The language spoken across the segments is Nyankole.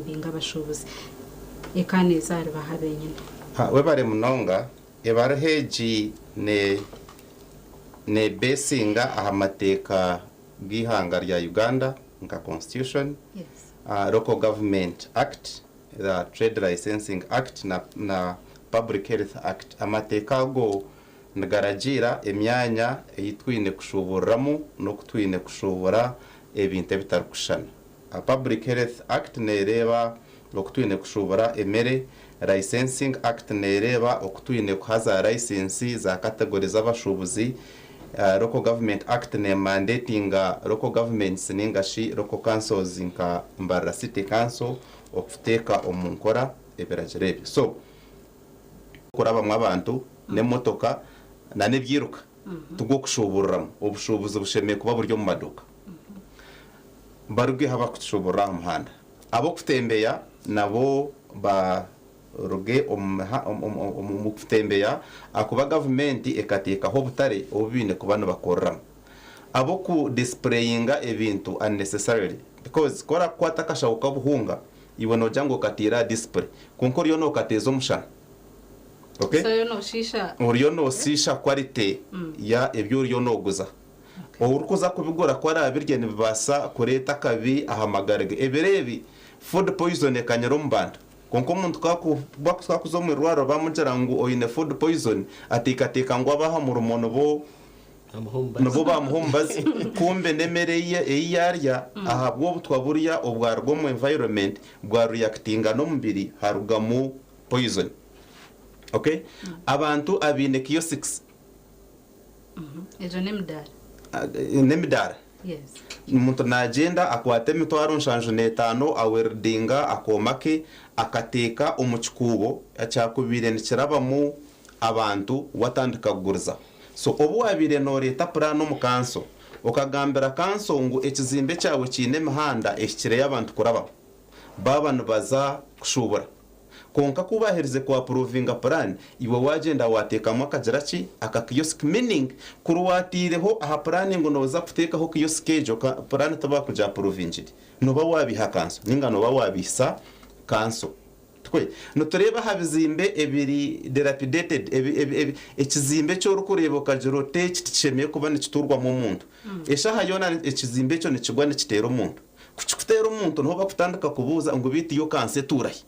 Mbinga abashuubuzi. Eka neeza ahari baha benyine. Webare munonga, ebaruha egi ne nebesinga aha mateeka g'eihanga rya Uganda nka constitution, Local Government Act, the Trade Licensing Act na na Public Health Act. Amateeka ago nigaragiira emyanya ei twine kushuuburiramu n'oku twine kushuubura ebintu ebitarikushushana. Public Health Act nereeba oku twine kushuubura emere, Licensing Act nereeba oku twine kuha za license za category z'abashuubuzi, Local Government Act nemandatinga local governments ninga shi local councils nka Mbarara City Council okuteeka omu nkora ebiragiro ebyo. So, kurabamu abantu n'emotoka na n'ebyiruka tigw'okushuuburiramu. Obushuubuzi bushemereire kuba buri omu maduuka. Baruge ahabakutushuuburira aha muhanda. Ab'okutembeya nabo baruge omu kutembeya ahakuba gavumenti ekateekaho obutare obu baine kuba nibakoreramu. Ab'oku disipureyinga ebintu unnecessarily because ku orakukwata akashaho k'obuhunga iwe noogira ngu okateire aha disipure kwonka oriyo nookateeza omushana. Okay? So oriyo nooshiisha. Oriyo nooshiisha quality ya ebi oriyo nooguza. Orikuza kubigura ku araabirye nibibaasa kureeta akabi aha magara ge. Ebiro ebi food poison ekanyire omu bantu. Kwonka omuntu ku akuza omu irwariro bamugira ngu oine food poison, ateekateeka ngu ab'aha murimo nibo nibo baamuha omubazi. Kumbe n'emere ei yaarya ahabw'obutwa buriya obwaruga omu environment bwa reactinga n'omubiri harugamu poison. Okay? Abantu abaine kiosks. Egyo n'emidaara. N'emidaara. Yes. Omuntu naagyenda akwata emitwaro 75 aweridinga akooma ke akateeka omu kikuubo ekyakubaire nikirabamu abantu watandika kugurizaho. So obu waabaire nooreeta puraani omu kanso, okagambira kanso ngu ekizimbe kyawe kiine emihanda ehikire y'abantu kurabamu baaba nibaza kushuubura. Kwonka ku baaherize ku approvinga plan, iwe waagyenda waateekamu akagira ki? Aka kiosk meaning kuri waataireho aha plan ngu nooza kuteekaho kiosk egyo, plan tibaakugi approvingire. Nooba waabiiha kanso nainga nooba waabiihisa kanso. Tikwe? Nitureeba aha bizimbe ebiri dilapidated, ebi, ebi, ebi, ekizimbe eki orikureeba okagira oti eki tikishemereire kuba nikituurwamu omuntu. Eshaaha yoona ekizimbe ekyo nikigwa nikiteera omuntu. Ku kikuteera omuntu niho bakutandika kubuuza ngu beitu yo kanso etuura hi?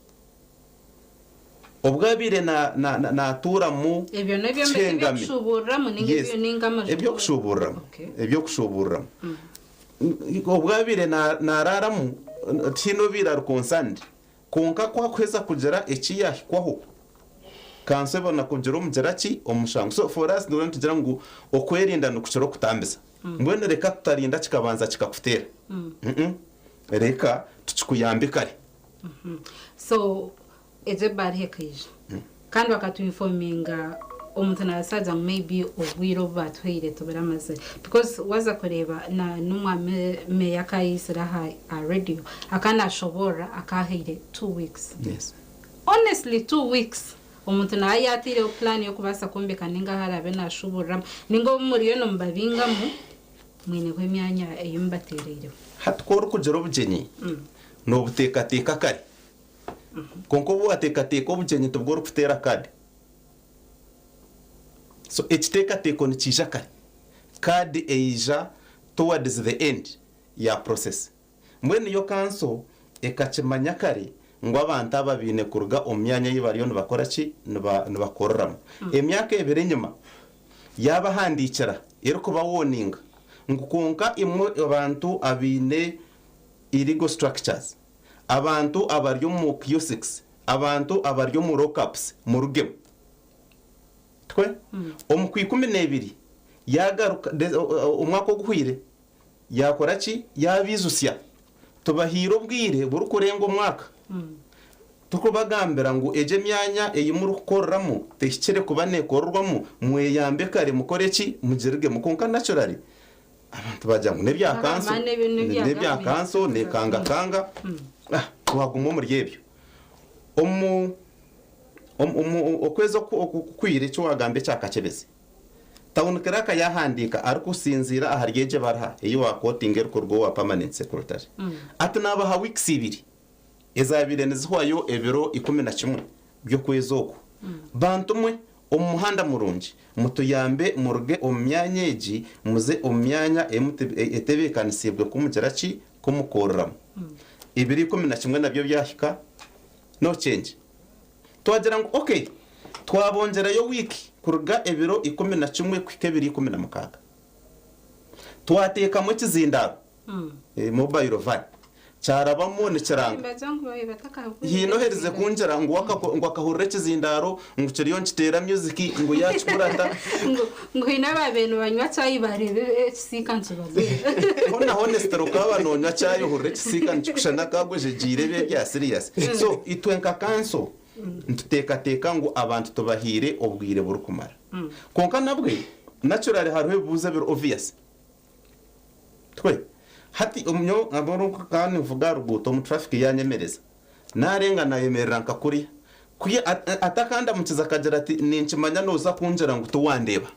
Obu abaire naatuuramu Ebyo n'ebyombeko Kihengami. eby'okushuuburiramu ninga Yes, ebyo ninga amaju goona? eby'okushuuburiramu, Okay. eby'okushuuburiramu. Obu abaire naaraaramu tihaine obaire ari concerned. Kwonka ku akuheza kugira eki yaahikwaho, kanso ebona kugira omugira ki? Omushango. So for us nituba nitugira ngu okwerinda nikukira okutambiza. Mbwenu reka tutarinda kikabanza kikakuteera. Mm-mm. Reka tukikuyambe kare. So egyo ebaruha ekaija kandi bakatu informinga omuntu nabaasa kugira ngu maybe obwire obu batuhaire tiburamazire because waaza kureeba na n'omwami meeya akaayizire aha aha radio akaba nashoboorora akaahaire 2 weeks. Honestly, 2 weeks omuntu naaba yaataireho plan y'okubaasa kwombeka ninga ahu araabe naashuuburiramu ninga obu muriyo nimubabingamu mwineho emyanya ei mubateereireho. Hati ku orikugira obugyenyi, noobuteekateeka kare. Kwonka obu waateekateeka obugyenyi tibwo orikuteera kaadi. So ekiteekateeko nikiija kare. Kaadi eija towards the end ya process. Mbwenu yo kanso ekakimanya kare ngu abantu aba baine kuruga omu myanya ei bariyo nibakora ki? Nibakoreramu. Emyaka ebiri enyima yaabahandiikira erikubawoninga ngu kwonka imwe abantu abaine illegal structures, abantu abari omu kiosks, abantu abari omu lockups murugemu. Tikwe? Omu Kwikumineebiri yaagaruka, omwaka oguhweire, Yaakora ki? Yaabaijutsya. Tubahaire obwire burikurenga omwaka turikubagambira ngu egyo emyanya ei murikukoreramu tehikire kuba neekorerwamu, mweyambe kare mukore ki? Mugirugemu. Kwonka naturally abantu baagira ngu n'ebya kanso, n'ebya kanso, neekangakanga, twaguma omuri ebyo. Omu okwezi okuhweire eki waagamba ekya Kakyebezi, Town Clerk yaahandiika arikusinziira ahari egyo ebaruha ei waakotinga erikuruga owa Permanent Secretary ati naabaha weeks ibiri. Ezaabaire nizihwayo ebiro 11 by'okwezi oku. Bantu mwe, omu muhanda murungi, mutuyambe muruge omu myanya egi muze omu myanya etebeekanisiibwe ku mugira ki? Ku mukoreramu. Ebiro 11 nabyo byahika, no change. Twagira ngu ok, twabongyerayo wiiki kuruga ebiro 11 kuhika ebiro 16. Twateekamu ekizindaaro, mobile van, kyarabamu nikiranga. Nibagira ngu babaire batakahurire Haine oherize ekizindaaro. Kungira ngu ngu akahurira ekizindaaro ngu kiriyo nikiteera music ngu yakikurata. Ngu haine abaabaire nibanywa chai baareeba ekisiika nikibagwera. Hoona honestly okaaba noonywa chai ohurira ekisiika nikikushana akagwejegyeire ebi ebya serious. So itwe nka kanso nituteekateeka ngu abantu tubahaire obwire burikumara. Kwonka nabwe naturally hariho ebibuuzo ebiri obvious. Twe hati nyowe nkaba ninvuga aha ruguuto omu traffic yanyemereza, narenga nayemerera nka kuriya, ku atakandamukize akagira ati ninkimanya noza kungira ngu tiwandeeba.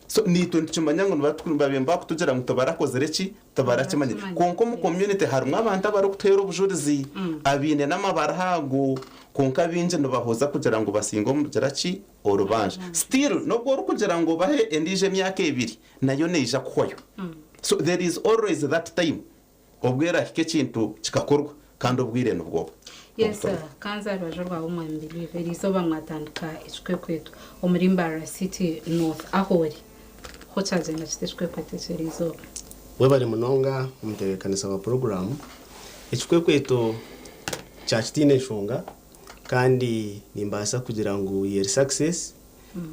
So naitwe nitukimanya ngu nibabaire nibakutugira ngu tibarakozire ki? Tibarakimanyire. Kwonka omu community harimu abantu abarikutuheera obujurizi, abaine n'amabara ago, kwonka abaingi nibahoza kugira ngu basinge omugira ki? Orubanja. Still n'obu orikugira ngu obahe endiijo emyaka ebiri, nayo neija kuhwayo. So there is always that time obu erahika ekintu kikakorwa kandi obwire nibwo obu. Yes sir, kanze aha rubaju rwawe Omwami Believe, eriizooba mwatandika ekikwekweto omuri Mbarara City North ahu ori ho kyagyenda kita ekikwekweto ekyo eriizooba? Webare munonga omutebeekanisa wa puroguraamu. Ekikwekweto kya kitaine nshonga kandi nimbaasa kugira ngu eri success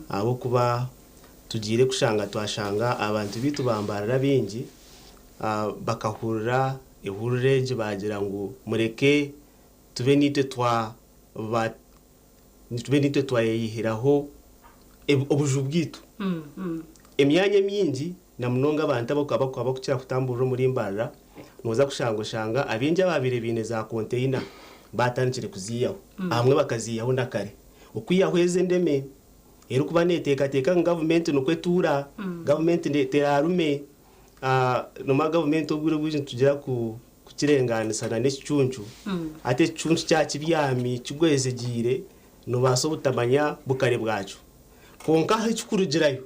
ahabw'okuba tugiire kushanga twashanga abantu beitu ba Mbarara baingi bakahurira ehurura egi baagira ngu mureke tube niitwe twa tube niitwe twayeyihiraho obuju bwaitu. Emyanya emingi na munonga abantu abakukira kutamburira omuri Mbarara nooza kushanga oshanga abaingi abaabaire baine za konteyina baatandikire kuziihaho. Abamwe bakaziihaho na kare. Okwihaho ezi endeme erikuba neeteekateeka ngu gavumenti nikwo etuura, gavumenti teraarume. Noomanya gavumenti obwire obwingi nitugira kukirengaanisa n'ekicuncu. Hati ekicuncu kyaba kibyami kigwejegyeire noobaasa obutamanya bukare bwakyo. Kwonka ahu kikurugirayo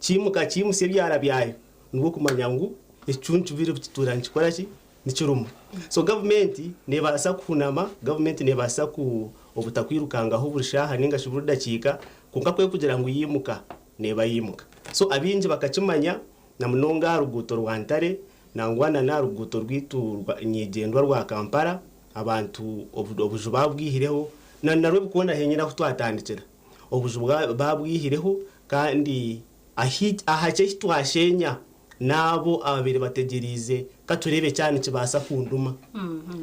kiimuka kiimutsya ebyara byayo nibwo okumanya ngu ekicuncu biri kituura nikikora ki? Nikiruma. So gavumenti neebaasa kuhunama, gavumenti neebaasa ku obutakwirukangaho buri shaaha nainga shi buri dakiika kwonka ku erikugira ngu yimuka, neeba yimuka. So abaingi bakakimanya na munonga aha ruguuto rwa Ntare nangwa na n'aha ruguuto rwaitu nyeigyendwa rwa Kampala abantu obuju baabwihireho na narwo ebikoona henyine ahu twatandikira obuju baabwihireho kandi ahakye ahi twasheenya n'abo ababaire bategyereize ka tureebe kyaba nikibaasa kunduma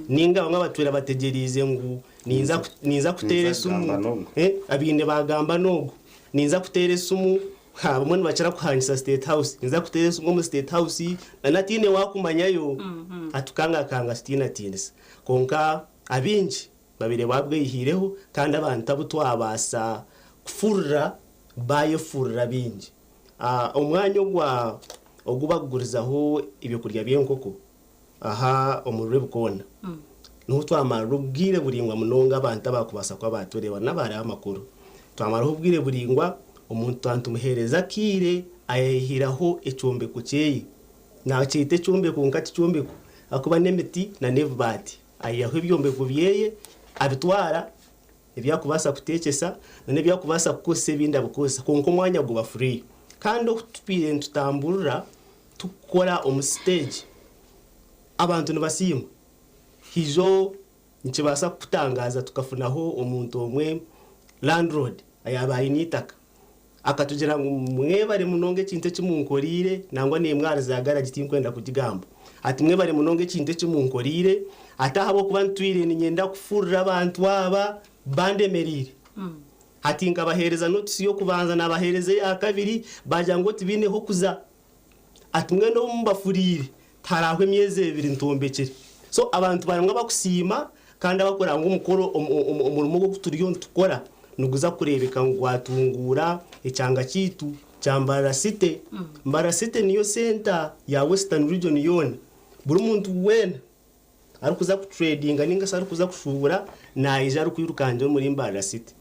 ninga abamwe abatwire bategyereize ngu ninza kuteera esimu abaine baagamba n'ogu ninza kuteera esimu Abamwe nibakira kuhangisa State House, ninza kuteera esimu omu State House na hataine waakumanyayo, atukangakanga atutiinatiinisa. Kwonka abaingi babaire babweyihiireho kandi abantu abu twabaasa kufurura baayefurura baingi. Omwanya ogu barikugurizaho ebyokurya by'enkoko aha omu Rwebikoona niho twamarira obwire buraingwa munonga abantu abakubaasa kuba baatureeba n'abareeba amakuru. Twamaraho obwire buraingwa omuntu twaba nitumuheereza akaire ayehiraho ekyombeko kyeye. Nakyeta ekyombeko kwonka ti kyombeko ahakuba n'emiti n'ebibaati. Ayihaho ebyombeko byeye abitwara ebi arikubaasa kuteekyesa n'ebi arikubaasa kukozesa ebindi abikozesa kwonka omwanya guba free. Kandi oku tutwire nitutamburira Tukukora omu siteegi abantu nibasiima. Haijo nikibaasa kukutangaaza tukafunaho omuntu omwe landlord ayaaba aine eitaka akatugira ngu mwebare munonga ekintu eki munkoreire nangwa n'emwe ahari za garagi tinkwenda kugigamba ati mwebare munonga ekintu eki munkoreire ati ahabw'okuba ntwire niinyenda kufurira abantu aba bandemereire. Hati nkabaheereza notisi y'okubanza naabaheereza eya kabiri baagira ngu tibaine h'okuza. Ati mbwenu obu mbafuriire tiharahwa emyezi ebiri ntombekire. So abantu barimu abakusiima kandi abakureba ngu omukoro omurimo ogu turiyo nitukora niguza kureebeka ngu gwatunguura ekyanga kyaitu kya Mbarara City. Mbarara City niyo center ya Western Region yoona. Buri muntu weena. Arikuza kuturedinga ninga shi arikuza kushuubura naija arikwirukangira omuri Mbarara City.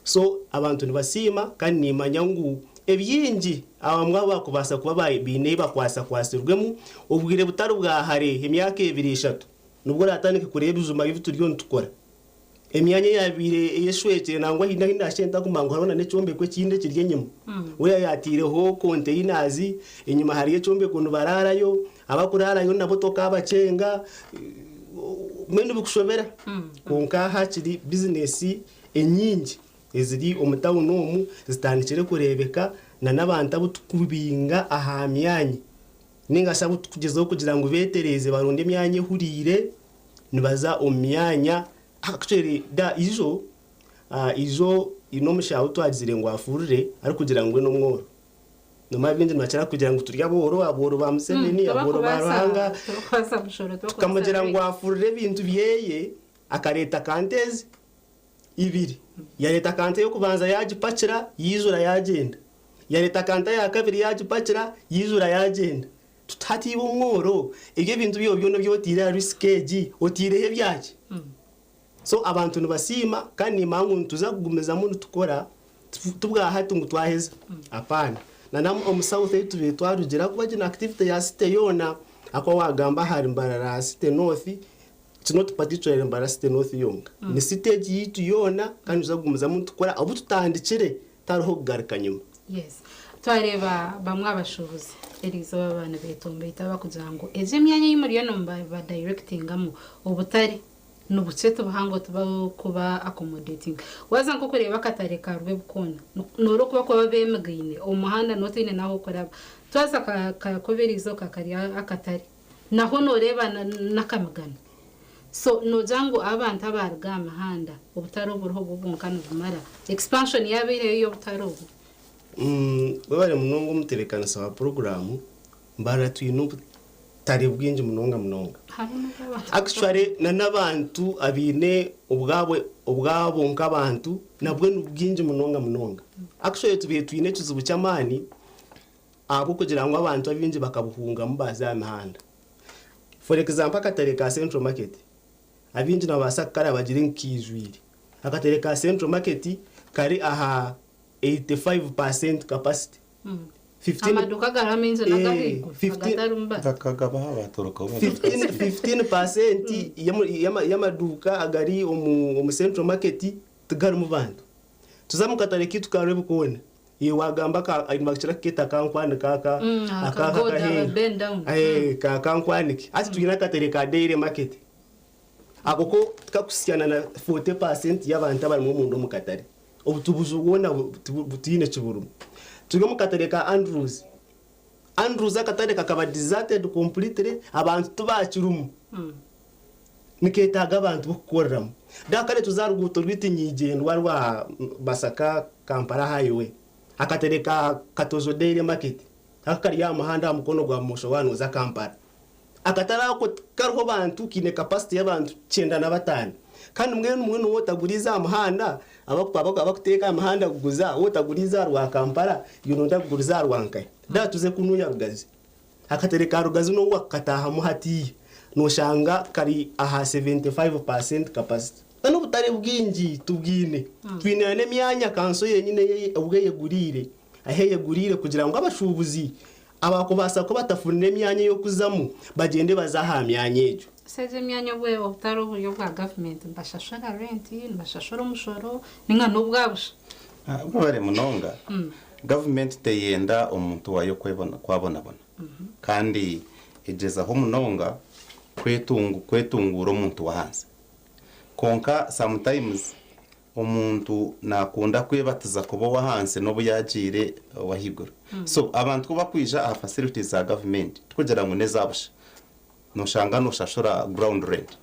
So abantu nibasiima kandi nimanya ngu ebyingi abamwe abu bakubaasa kuba baine ebi bakwasakwatsirwemu obwire butari bwa hare emyaka ebiri eshatu nibwo oratandike kureeba ebijuma by'ebi turiyo nitukora. Emyanya eyaabaire eyeshwekire nangwa haine ahu naashusha ntakumanya ngu hariho n'ekyombeko ekindi ekiri enyima. Weena yaataireho konteyinazi, enyima hariyo ekyombeko nibaraarayo, abakuraarayo nabo tokaabakyenga, mbwenu nibikushobera. Kwonka haakiri bizinesi enyingi eziri omu tawuni omu zitandikire kureebeka n'abantu abu turikubinga aha myanya ninga shi abu turikugyezaho kugira ngu beetereeze baronde emyanya ehuriire nibaza omu myanya Actually da ijo ijo haine omushaho ou twagizire ngu afurire arikugira ngu we n'omworo. Nomanya baingi nibakira kugira ngu turi abooro, abooro ba Museveni, abooro ba Ruhanga. Tukamugira ngu afurire ebintu byeye akareeta kanta ezi ibiri. Yareeta kanta ey'okubanza yagipakira yaijura yagyenda. Yareeta kanta ya kabiri yagipakira yaijura yagyenda. Tuti hati iwe omworo, ebyo ebintu byawe byona ebi otaire aha risk egi, otaireho ebyaki? So abantu nibasiima kandi nimanya ngu nituza kugumizamu nitukora, ti bwa hati ngu twaheza, apaana. Na n'omu South ei tubaire twarugira ahakuba egi ni activity ya city yoona, ahakuba waagamba ahari Mbarara City North, it's not particularly Mbarara City North yonka, ni city egi yaitu yoona kandi nituza kugumizamu nitukora obu tutandikire tihariho kugaruka nyima. Yes. Twareeba bamwe abashuubuzi eriizooba baaba nibeetomboita bakugira ngu egi emyanya ei muriyo nimubadirectingamu obutare nibukye tibuhango tibarikuba accommodatinga. Waaza nk'okureeba akatare ka Rwebikoona nooreeba oku barikuba beemigaine omu muhanda nooba otaine n'ah'okuraba. Twaza Kakobe eriizooba kari akatare naho nooreeba n'akamigano. So noogira ngu abantu abaruga aha mihanda obutare oburiho bwo bwonka nibumara? Expansion yaabaireyo y'obutare obu? Webare munonga omutebekanisa wa puroguraamu, mbarara twine obutare bwingi munonga munonga. Actually na n'abantu abaine obwabo obwabo nk'abantu nabwo ni bwingi munonga munonga. Actually tubaire twine ekizibu ky'amaani ahabw'okugira ngu abantu abaingi bakabuhungamu baaza aha mihanda. For example akatare ka Central Market abaingi nibabaasa kukaraba bagire ngu kaijwire. Akatare ka Central Market kari aha 85% capacity. 15 Amaduuka agariho amaingi n'agahaiguru agatarimu bantu. Bakagabaho abatorokaho 15% y'amaduuka agari omu Central Market tigarimu bantu. Tuza omu katare kaitu ka Rwebikoona, iwe waagamba aka nibakira kukeeta akankwanika aka aka aka akaheeru ka kankwanike. Hati twine akatare ka Dairy Market. Ako ko tikakusyana na 40% y'abantu abarimu omunda omu katare. Obutubuzi bwona butiine kiburimu. Turi omu katare ka Andrews. Andrews akatare kakaba deserted completely, abantu tibakirimu. Nikeetaaga abantu b'okukoreramu. Da kare tuza aha ruguuto rwaitu nyeigyendwa rwa Masaka Kampala highway. Akatare ka Katojo Dairy Market ako kari aha muhanda aha mukono gwa bumosho waaba nooza Kampala. Akatare ako tikariho bantu, kaine capacity y'abantu 95. Kandi mbwenu mbwenu waaba otaguriize aha muhanda, abakuteeka aha muhanda kuguza, waaba otaguriize aha rwa Kampala, iwe nooyenda kuguriza aha rwa nkahi? Reero tuze kunuya Rugazi. Akatare ka Rugazi n'obu wakukataahamu hatiiya, nooshanga kari aha 75% capacity. N'obutare bwingi tubwine. Twine n'emyanya kanso yenyine obu eyeguriire, ahu eyeguriire kugira ngu abashuubuzi abakubaasa kuba batafunire emyanya ey'okuzamu bagyende baze aha myanya egyo. Egi emyanya obutare oburi obwa gavumenti nibashashura renti, nibashashura omushoro ninga n'obwa busha? Webare munonga. Gavumenti teyenda omuntu waayo kwabonabona kandi egyezaho munonga kwetunguura omuntu w'ahansi. Kwonka sometimes omuntu nakunda kwebatiza kuba ow'ahansi n'obu yagiire ow'ahaiguru. So abantu ku bakwija aha facilities za gavumenti tikugira ngu n'eza busha, noshanga noshashura ground rent,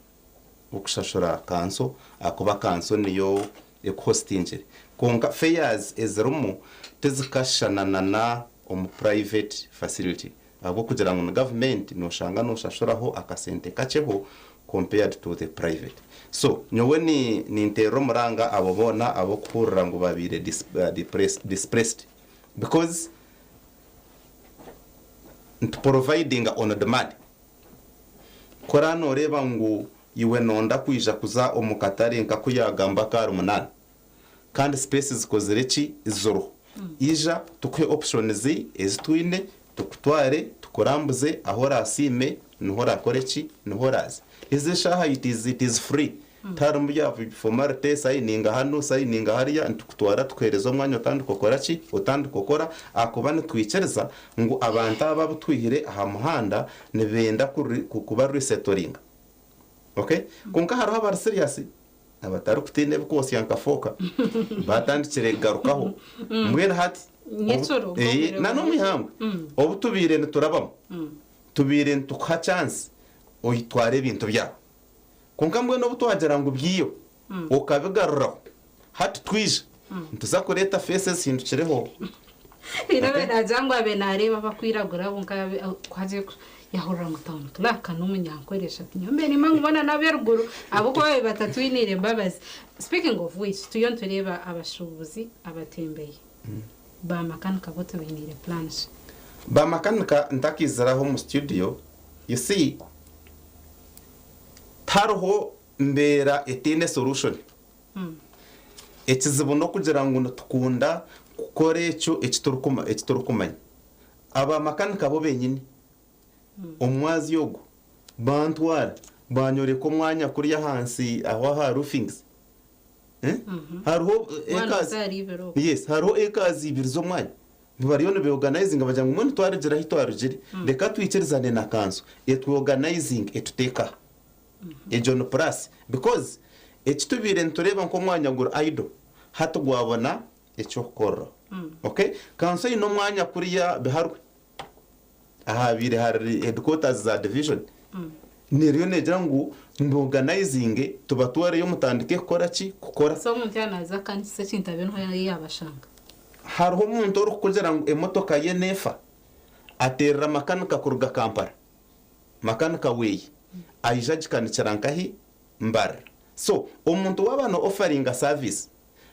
okushashura kanso ahakuba kanso niyo ekuhostingire. Kwonka fares ezirimu tizikashushana na na omu private facility ahabw'okugira ngu ni gavumenti noshanga noshashuraho akasente kakyeho compared to the private. So nyowe ninteerera omuranga abo boona ab'okuhurira ngu babaire displaced because nituprovidinga on demand. Ku oraabe nooreeba ngu iwe noonda kwija kuza omu katare nka ku yaagamba Karumunana kandi space zikozire ki? Ziriho. Ija tukuhe options ezi twine tukutware tukurambuze ahu oraasiime niho oraakore ki? Niho oraaze. Ezi eshaaha it is it is free tiharimu bya formality sayininga hanu sayininga hariya nitukutwara tukuheereza omwanya otandika okora ki? Otandika okora ahakuba nitwikiriza ngu abantu aba abu twihire aha muhanda nibenda kuba resettlinga. Okay? Kwonka hariho abari serious abatarikutiina ebikwotsya nka fooka baatandikire kugarukaho. Mbwenu hati Nyekiro, Eh, na n'omu ihangwe obu tubaire niturabamu tubaire nitukuha chance oyitware ebintu byawe. Kwonka mbwenu obu twagira ngu byiyo okabigaruraho hati twija nituza kureeta face ezihindukireho. Haine abe naagira ngu abe naareeba abakwiragura bo nka ku agiye yahurira ngu town clerk n'omunyankore eshatu nyowe mbe nimba ngubona n'aberuguru ahabw'okuba babaire batatwiniire mbabazi. Speaking of which turiyo nitureeba abashuubuzi abatembeyi ba makanika bo tubainiire plan ki? Ba makanika ntakaizire aha omu studio you see tihariho mbeera etaine solution. Ekizibu n'okugira ngu nitukunda kukora ekyo eki turikumanya. Aba makanika bo benyini omumwazyo ogwo bantwara banyoreka omwanya kuriya ahansi aho aha roofings hariho acres yes hariho acres ibiri z'omwanya bariyo nibeoganizinga bagira ngu mbwenu twarugira ahi twarugire reka twikirizane na kanso etwoganizinge etuteeke aha. Egyo ni plus because eki tubaire nitureeba nk'omwanya guri idle hati gwabona eky'okukoreraho. Okay? Kanso eine omwanya kuriya Biharwe ahabaire hari headquarters za division neriyo negira ngu muorganizinge tubatwareyo mutandike kukora ki? Kukora. So omuntu yaaba naaza kukanisa ekintu abe niho yaabashanga? Hariho omuntu orikukugira ngu emotoka ye neefa ateerera makanika kuruga Kampala. Makanika weye aija agikanikira nkahi? Mbarara. So omuntu waaba no offeringa service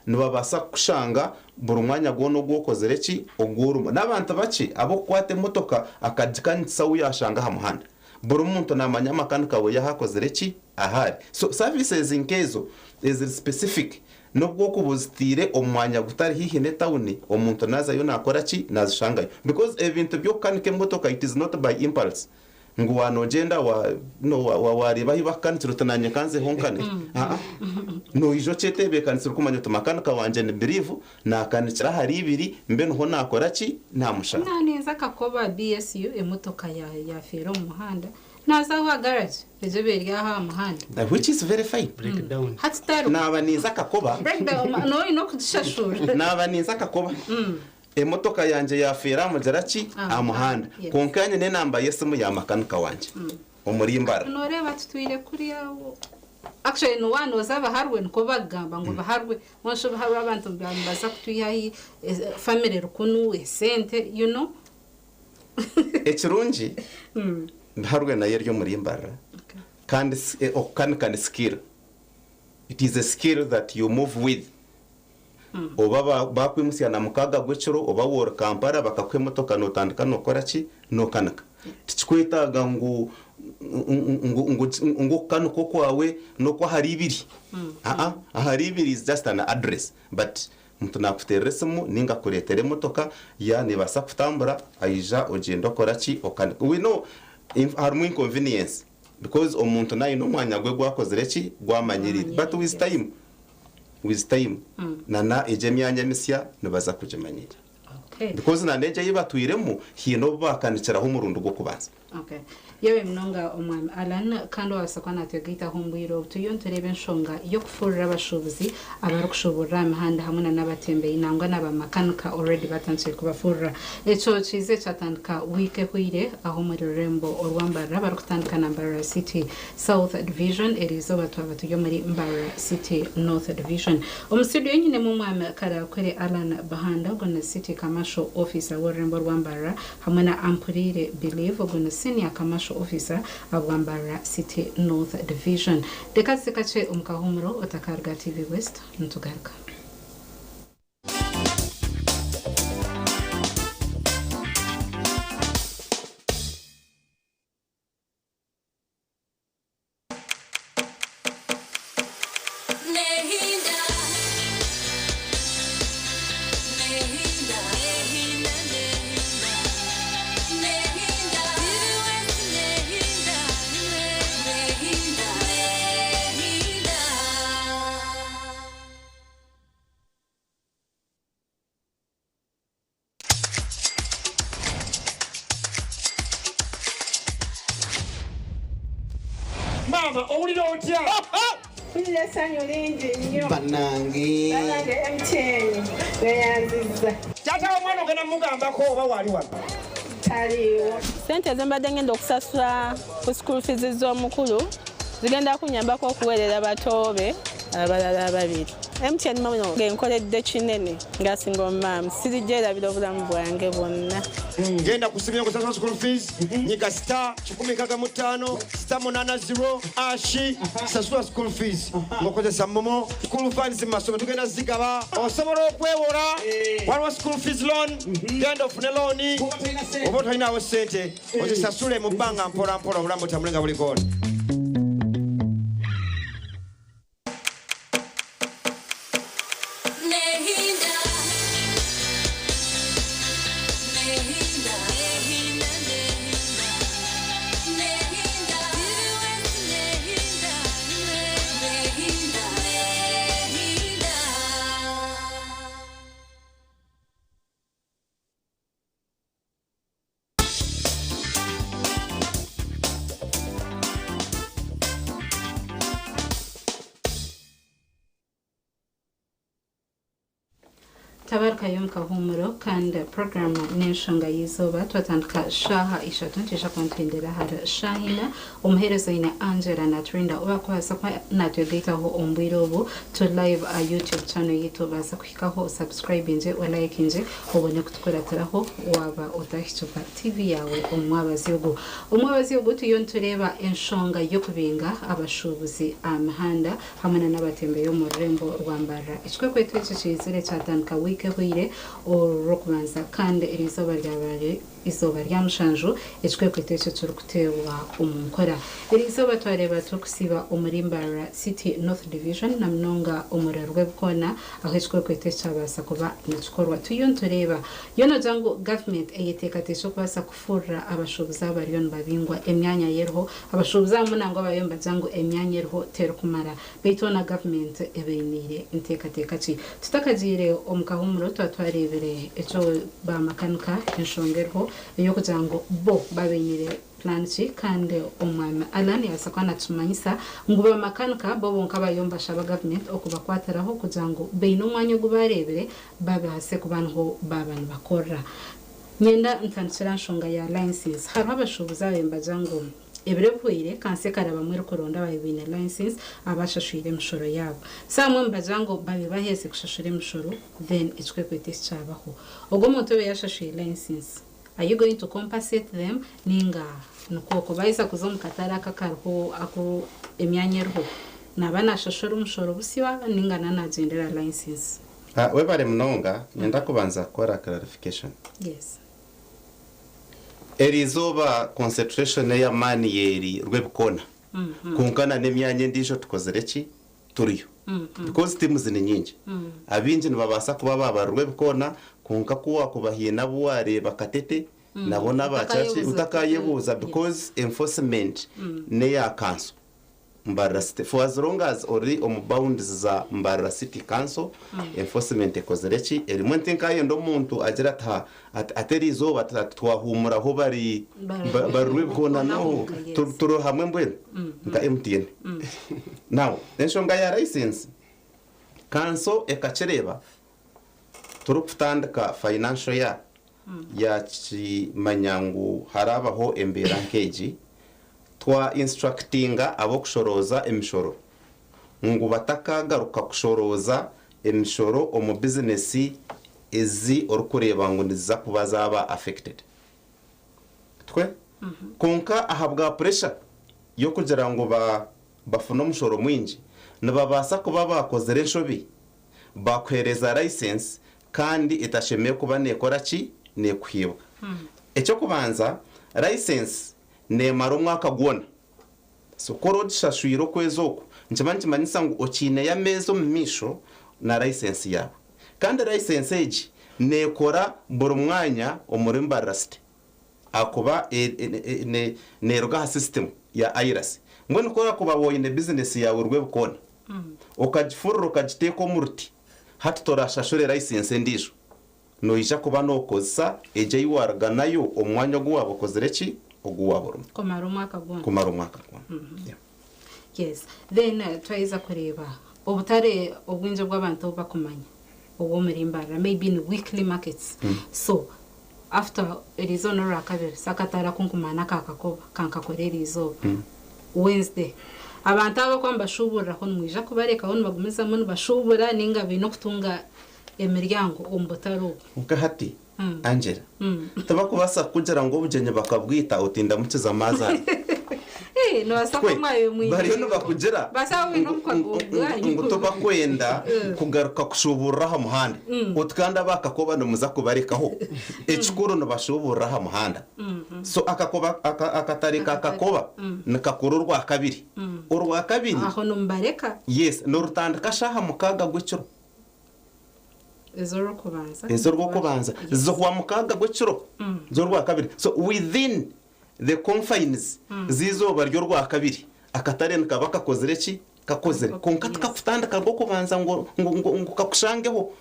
nibabaasa kukushanga buri mwanya gwona ogu okozire ki? Ogu orimu. N'abantu bakye ab'okukwata emotoka akagikanikisa ou yaashanga aha muhanda. Buri muntu naamanya makanika weye ahu akozire ki? Ahu ari. So services nk'ezo eziri specific n'obu okuba ozitaire omu mwanya gutari haihi n'etawuni, omuntu naazayo naakora ki? Naazishangayo. Because ebintu by'okukanika emotoka it is not by impulse ngu waaba noogyenda wa no wa waareeba ahu bakukanikira oti naanye ka nzeho nkanike. Aa. Noija okyetebeekanisa orikumanya oti makanika wangye ni biriivu, naakanikira ahari ibiri, mbe niho naakora ki? Naamushanga. Naaninza akakoba BSU emotoka ya yaafeera omu muhanda, Naaza aho aha garage egyo eba eri aho aha muhanda. Which is very fine. Break down. Hati tariho. Naaba ninza Kakoba. Break down nooba oine okugishashura. Naaba ninza Kakoba. Emotoka yangye yaafeera aha mugira ki? Aha muhanda. Kwonka nyine enamba y'esimu ya makanika wangye omuri Mbarara. Nooreeba tutwire kuriya aho. Actually waaba nooza Baharwe nikwo bakugamba ngu Baharwe. Mbwenu shi Baharwe abantu nibaza kutwiha hi? Family eri kunu, esente you know. Ekirungi Biharwe nayo eri omuri Mbarara kandi okukanika ni skill. It is a skill that you move with. Oba bakwimutsya na mukaaga gw'ekiro oba waaba ori Kampala bakakuha emotoka notandika nokora ki? Nokanika. Tikikwetaaga ngu ngu okukanika okwawe n'okw'ahari ibiri. Aa ahari ibiri is just an address but Omuntu naakuteerera esimu nainga akureetera emotoka, ya neebaasa kutambura aija ogyende okora ki, okanika. We know harimu inconvenience because omuntu naaba aine omwanya gwe ogu akozire ki, ogu amanyiriire but with time, with time na na egyo emyanya emisya nibaza kugimanyiira because na n'egyo ei batwiremu haine obu baakanikiraho omurundi gw'okubanza. Okay. Yewe munonga Omwami Allan, kandi owabaasa kuba natwegaitaho omu bwire obu turiyo nitureeba enshonga y'okufurira abashuubuzi abarikushuuburira aha mihanda hamwe na n'abatembeyi nangwa na ba makanika already batandikire kubafurira. Ekyo kiizire kyatandika wiiki ehweire aho omuri rurembo orwa Mbarara barikutandika na Mbarara City South Division eriizooba twaba turi omuri Mbarara City North Division. Omu studio nyinemu Omwami Karakwere Allan Bahanda ogwo ni City Commercial Officer w'orurembo rwa Mbarara Hamwe na Ampuriire Believe, ogwo ni Senior Commercial Officer abwa Mbarara City North Division. Reka tuze kakye omu kahuumuro otakaruga TV West nitugaruka. Maama owulira otya? Mpulira essanyu lingi nnyo. Bannange. Bannange MTN neyanzizza. Taata w'omwana ogenda mugambako oba waali wano? Taliiwo. Ssente ze mbadde ngenda okusasula ku school fees z'omukulu zigenda kunyambako okuweerera bato be abalala ababiri. MTN momo ng'enkoledde kinene nga single mum, sirigyerabira obulamu bwange bwonna. Genda ku simu kusasula school fees, nyiga star 165 star 80 ashi sasula school fees ng'okozesa momo. School funds mu masomero tugenda zigaba, osobola okwewola, waliwo school fees loan, genda ofune looni oba tolinawo ssente ozisasule mu bbanga mpola mpola, obulamu butambule nga buliko. Nehinda, nehinda, nehinda, nehinda, nehinda, nehinda, nehinda. Tabarikayo mukahumuro kandi porogaramu n'enshonga y'izooba twatandika shaaha 3 nitwija kuntendera ahari shaaha 4. Omuheereza oine Angela Naturinda obakubaasa kuba natwegaitaho omu bwire obu tu live aha YouTube channel yaitu, obaasa kuhikaho osubscribinge, olikinge, obone kutukuratiraho waaba otahikibwa TV yaawe omu mwabazi ogu. Omwabazi ogu turiyo nitureeba enshonga y'okubinga abashuubuzi aha mihanda hamwe na n'abatembeyi omu rurembo rwa Mbarara. Ekikwekweto eki kiizire kyatandika wiiki ehweire orw'okubanza kandi eri izooba ryabaire izooba rya mushanju ekikwekweto ekyo kirikuteebwa omu nkora. Eri izooba twareeba turikusiiba omuri Mbarara City North Division na munonga omuri Rwebikoona ahu ekikwekweto eki kyabaasa kuba nikikorwa. Turiyo nitureeba yoona ogira ngu gavumenti eyeteekateekire okubaasa kufurira abashuubuzi abariyo nibabingwa emyanya eriho. Abashuubuzi abamwe nangwa bariyo nibagira ngu emyanya eriho terikumara, beitu hoona gavumenti ebainiire nteekateeka ki? Tutakagiire omu kahumuro tuba twareebire ekyo bamakanika enshonga eriho ey'okugira ngu bo babainiire plan ki, kandi omwami Allan yabaasa kuba natumanyisa ngu bamakanika bo bonka bariyo nibashaba gavumenti okubakwatiraho kugira ngu baine omwanya ogu bareebire babaase kuba niho baaba nibakorera. Nyenda ntandikira nshonga ya license. Hariho abashuubuzi ababaire nibagira ngu ebiro bihweire kansi ekarabamu erikuronda ababaire baine license abashashwire emishoro yaabo. So abamwe nibagira ngu babaire baheeze kushashura emishoro, then ekikwekweto eki kyabaho. Ogwo omuntu obaire yashashwire license, are you going to compensate them ninga nikwo baheza kuza omu katare aka akariho aku emyanya eriho naaba nashashura omushoro busya ninga na nagyendera license? Webare munonga, nyenda kubanza kukora clarification. Yes. Eri izooba concentration ey'amaani yeri Rwebikoona, kwonka na n'emyanya endiijo tukozire ki turiyo because teams ni nyingi. Abaingi nibabaasa kuba baaba Rwebikoona, kwonka ku wakuba haine abu wareeba Katete nabo n'abakyaki utakayebuuza because enforcement n'eya kanso Mbarara City. For as long as ori omu bounds za Mbarara City Council, enforcement ekozire ki erimu. Ntinkayenda omuntu agira ati ha ati eri izooba twahumuraho bari bari Rwebikoona, no turi hamwe mbwenu nka MTN. Now enshonga ya license, kanso ekakireeba turikutandika financial year, yakimanya ngu harabaho embeera nk'egi, twa instructinga ab'okushorooza emishoro ngu batakagaruka kushorooza emishoro omu bizinesi ezi orikureeba ngu niziza kuba zaaba affected twe. Konka ahabwa pressure y'okugira ngu bafune omushoro mwingi, nibabaasa kuba bakozire enshobi bakuheereza license kandi etashemeye kuba nekora ki nekuhibwa. Ekyokubanza, license nemara omwaka gwona, so kora ogishashwire okwezi oku nikiba nikimanyisa ngu okiineyo ameezi omu maisho na license yaawe, kandi license egi nekora buri mwanya omuri Mbarara City akuba neruga aha system ya IRAS. Mbwenu kora kuba woine business yawe Rwebikoona okagifurura okagiteeka omu ruti, hati torashashure license endiijo, noija kuba nokozesa egyo ei waruga nayo omu mwanya ogu waaba okozire ki ogu waaba orimu kumara omwaka gwona. Kumara omwaka gwona. Yeah. Yes, then twaheza kureeba obutare obwingi obw'abantu obu bakumanya obw'omuri Mbarara, maybe ni weekly markets. So after eriizooba n'orwakabiri, so akatare aku nkumanya n'aka Kakoba kankakora eriizooba Wednesday. Abantu aba abakuba nibashuuburiraho nimwija kubarekaho nibagumizamu nibashuubura ninga baine okutunga emiryango omu butare obwo? Nka hati, Angela, tibakubaasa kukugira ngu obugyenyi bakabwita oti ndamukiza maazaara. Eh, nobaasa Twe, kuba mwabaire mwine bariyo nibakugira Baasa kuba baine omukago gwanyu. ngu tobakwenda kugaruka kushuuburira aha muhanda oti kandi aba Kakoba nimuza kubarekaho. Ekikuru nibashuuburira aha muhanda. So akakoba akatare ka Kakoba nikakora Orwakabiri. Orwakabiri Aho nimubareka? Yes, nirutandika shaaha 6 gw'ekiro. Ez'orwokubanza. Ez'orwokubanza zihwa 6 gw'ekiro z'Orwakabiri. So within the confines z'eizooba ry'Orwakabiri akatare nikaba kakozire ki? Kakozire. Kwonka tikakutandika Rwokubanza ngu ngu ngu kakushangeho.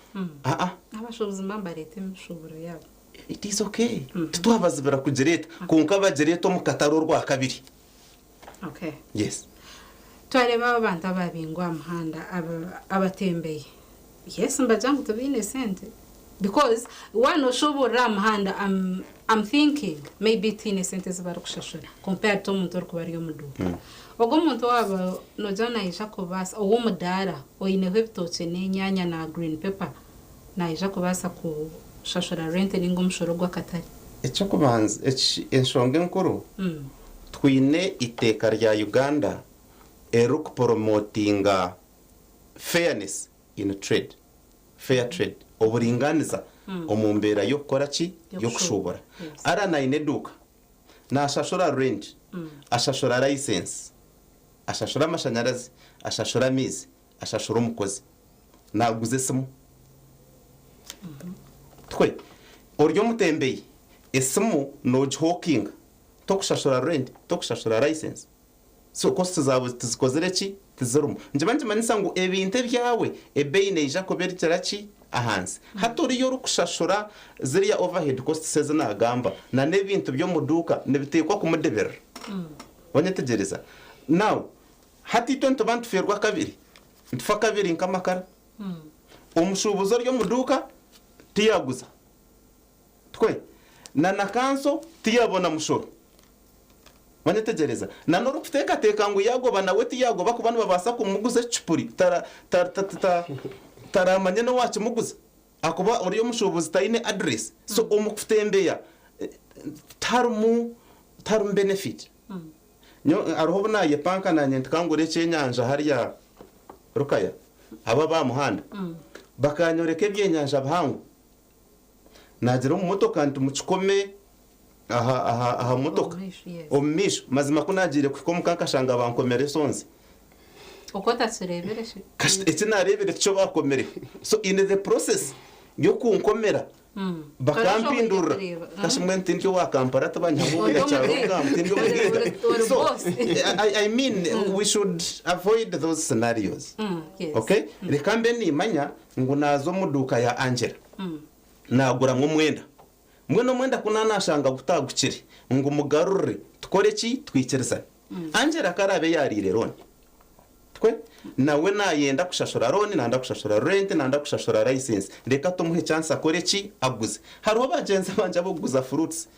Aa. Abashuubuzi mba nibareeta emishuuburo yaabo. It is okay. Titwabazibira kugireeta kwonka bagireete omu katare Orwakabiri. Okay. Yes. Twareeba aba abantu ababingwa aha muhanda abatembeyi. Yes nibagira ngu tibaine sente because waaba noshuburira aha muhanda I'm, I'm thinking maybe tihaine sente ezi barikushashura compared to omuntu orikuba ari omu duuka. Ogwo omuntu waaba noogira naija kubaasa ow'omudaara oineho ebitookye n'enyaanya na green pepper naija kubaasa kushashura rent ninga omushoro gw'akatare? Eky'okubanza, enshonga enkuru, twine eiteeka rya Uganda eririkuporomotinga fairness in trade, fair trade, oburingaaniza omu mbeera y'okukora ki? Y'okushuubura. Alan aine eduuka, naashashura rent, ashashura license, ashashura amashanyarazi, ashashura amaizi, ashashura omukozi, naaguza esimu. Twe, ori omutembeyi, esimu noogihokinga, tokushashura rent, tokushashura license. So costs zaawe tizikozire ki? Tizirimu. Nikiba nikimanyisa ngu ebintu ebyawe ebeeyi neija kuba erigira ki? Ahansi. Hati oriya orikushashura ziriya overhead costs ezi naagamba na n'ebintu by'omu duuka nibiteekwa kumudebirira. Wanyetegyereza? Now, hati itwe nituba nitufeerwa kabiri. Nitufa kabiri nk'amakara. Omushuubuzi ori omu duuka tiyaguza. Twe, na na kanso tiyabona mushoro. Wanyetegyereza? Na n'orikuteekateeka ngu yaagoba nawe tiyagoba kuba nibabaasa kumuguza ekicupuri, tara, ta, ta, ta, taramanye n'owaakimuguza ahakuba ori omushuubuzi taine address. So omu kutembeya tiharimu, tiharimu benefit. Nyowe hariho obu naayepanka naanye nti ka ngure ekyenyanja hariya Rukaya, abo ab'aha muhanda bakanyoreka ebyenyanja bihango. Naagira omu motoka nti mukikome aha aha aha motoka Omu maisho, yes. omu maisho. Mazima ku naagiire kuhika omuka nkashanga bankomire esonzi. Oku otakireebire shi? Kasita eki naareebire tikyo baakomireho. So in the process y'okunkomera bakampindurira Kureeba. Kashi mbwenu tindi owa Kampala tibanyihamu Ori omunyakyaro omugaita. bwa tindi Ori- omugaita. ori So boss. I mean we should avoid those scenarios. Yes. Okay? Reka mbe nimanya ngu naaza omu duuka ya Angela. Naaguramu omwenda. Mbwenu omwenda ku naanashanga gutaagukire, ngu mugarurire tukore ki? Twikirizane. Angela ku araabe yaariire looni, tikwe? Nawe naayenda kushashura looni, nayenda kushashura renti, nayenda kushashura layisensi. Reka tumuhe chansi akore ki? Aguze. Hariho bagyenzi bangye ab'okuguza furuutsi,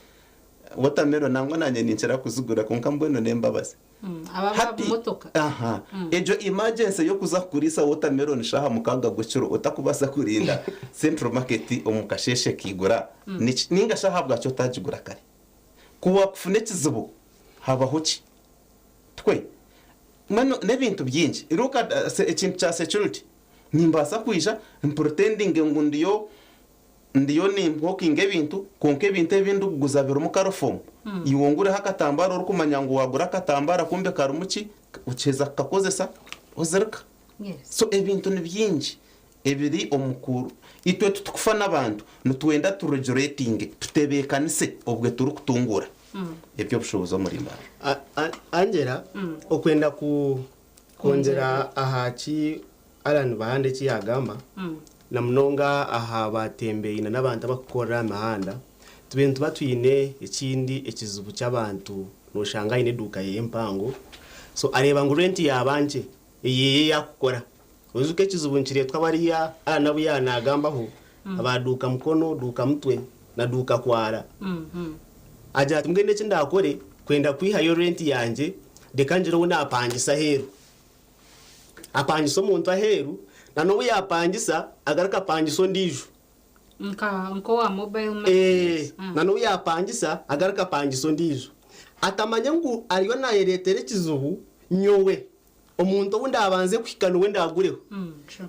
watermelon nangwa naanye ninkira kuzigura kwonka mbwenu n'embabazi. Aba Hati, motoka. Aha, egyo emergency y'okuza kugurisa watermelon shaaha 6 gw'ekiro otakubaasa kurinda Central Market omu kasheeshe ekaigura, niki? Ninga shi ahabwaki otagigura kare? Ku waakufuna ekizibu habaho ki? Tikwe? Mbwenu n'ebintu bingi. Look at ekintu kya security. Nimbaasa kwija mpretendinge ngu ndiyo Ndiyo nimpokinga ebintu, kwonka ebintu ebi ndikuguza birimu karofomu. Iwe ongureho akatambaara orikumanya ngu waagura akatambaara kumbe karimu ki, okiheza kukakozesa ozirika. So ebintu ni bingi ebiri omu ku. Itwe titukufa n'abantu, nitwenda tu regulatinge, tutebeekanise obwe turikutunguura eby'obushuubuzi omuri Mbarara. Angela, okwenda kwongyera aha ki Allan Bahanda eki yaagamba, Na munonga aha batembeyi na n'abantu abakukorera aha mihanda, tube nituba twine ekindi ekizibu ky'abantu noshanga aine eduuka yeye mpango, So areeba ngu renti yaaba nkye, eyeeye yaakukora. Oijuke ekizibu nikireetwa bariya Allan abu yaaba naagambaho, aba duuka mukono, duuka mutwe na duuka kwara. Agira ati mbwenu eki ndaakore kwenda kwihayo renti yangye, reka ngire ou naapangisa aheeru. Apangisa omuntu aheeru, na n'obu yaapangisa agaruka apangisa ondiijo. Nka nk'owa mobile money. Ee, na n'obu yaapangisa agaruka apangisa ondiijo. Atamanya ngu ariyo naayereetera ekizibu, nyowe omuntu ou ndaabanze kuhika niwe ndaagureho.